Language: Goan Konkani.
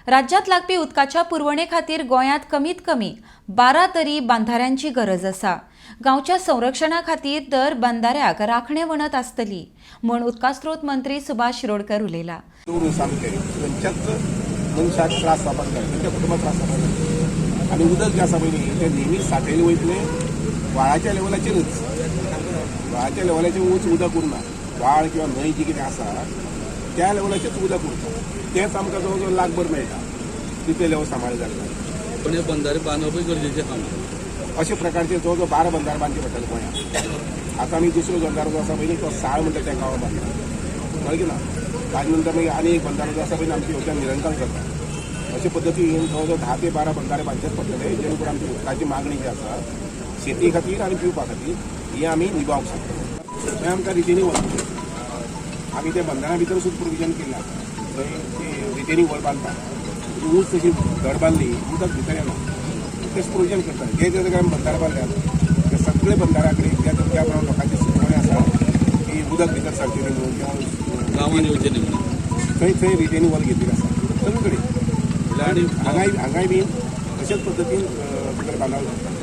राज्यांत लागपी उदकाच्या पुरवणे खातीर गोंयांत कमीत कमी 12 तरी बांधाऱ्यांची गरज आसा. गांवच्या संरक्षणा खातीर दर बंधाऱ्याक राखणे वणत आसतली म्हूण उदका स्रोत मंत्री सुभाष शिरोडकर उलयला. दवरून सामकें खंयच्याच मनशाक त्रास जावपाक जाय, खंयच्या कुटुंबाक त्रास जावपाक जाय. आनी उदक जें आसा पळय न्ही, तें नेहमी सांठयलें वयतलें व्हाळाच्या लेवलाचेरच. व्हाळाच्या लेवलाचेर उंच उदक उरना. व्हाळ किंवा न्हंय जी कितें आसा त्या लेवलाचेरच उदक उरता. तेंच आमकां जवळ जवळ लाखभर मेळटा तितलें लेवल सांबाळ्ळें जाल्यार. पण हे बंधारे बांदपूय गरजेचें आसा. अशे प्रकारचे जवळ जवळ 12 बंधारे बांदचे पडटले गोंयांत. आतां आमी दुसरो बंधारो जो आसा पळय न्ही, तो साळ म्हणटा त्या गांवांत बांदला, कळ्ळें की ना. ताजे नंतर मागीर आनी एक बंधारो जो आसा पळय न्ही, आमच्या वयल्यान निरंकाल करता. अशे पद्दतीन जवळ जवळ 10 ते 12 बंधारे बांदचेच पडटले, जेणे करून आमची उदकाची मागणी जी आसा शेती खातीर आनी पिवपा खातीर ही आमी निभावंक शकतले. थंय आमकां रिटेनिंग वॉल, आमी त्या बंधाऱ्या भितर सुद्दां प्रोविजन केल्लें आसा. थंय ती रिटेनिंग वॉल बांदता, ऊंच तशी धड बांदली, उदक भितर येना, तेच प्रोविजन करता. जे जे जाग्यार आमी बंधारे बांदल्यात ते सगळे बंधाऱ्या कडेन ज्या ज्या प्रमाण लोकांची सुचोवणी आसा की उदक भितर सरचें न्ही म्हणून किंवा गांवांत येवचें न्ही म्हणून, थंय थंय रिटेनिंग वॉल घेतिल्लें आसा सगळे कडेन. म्हणल्यार आनी हांगाय हांगाय बीन अशेच पद्दतीन भितर बांदावळ जाता.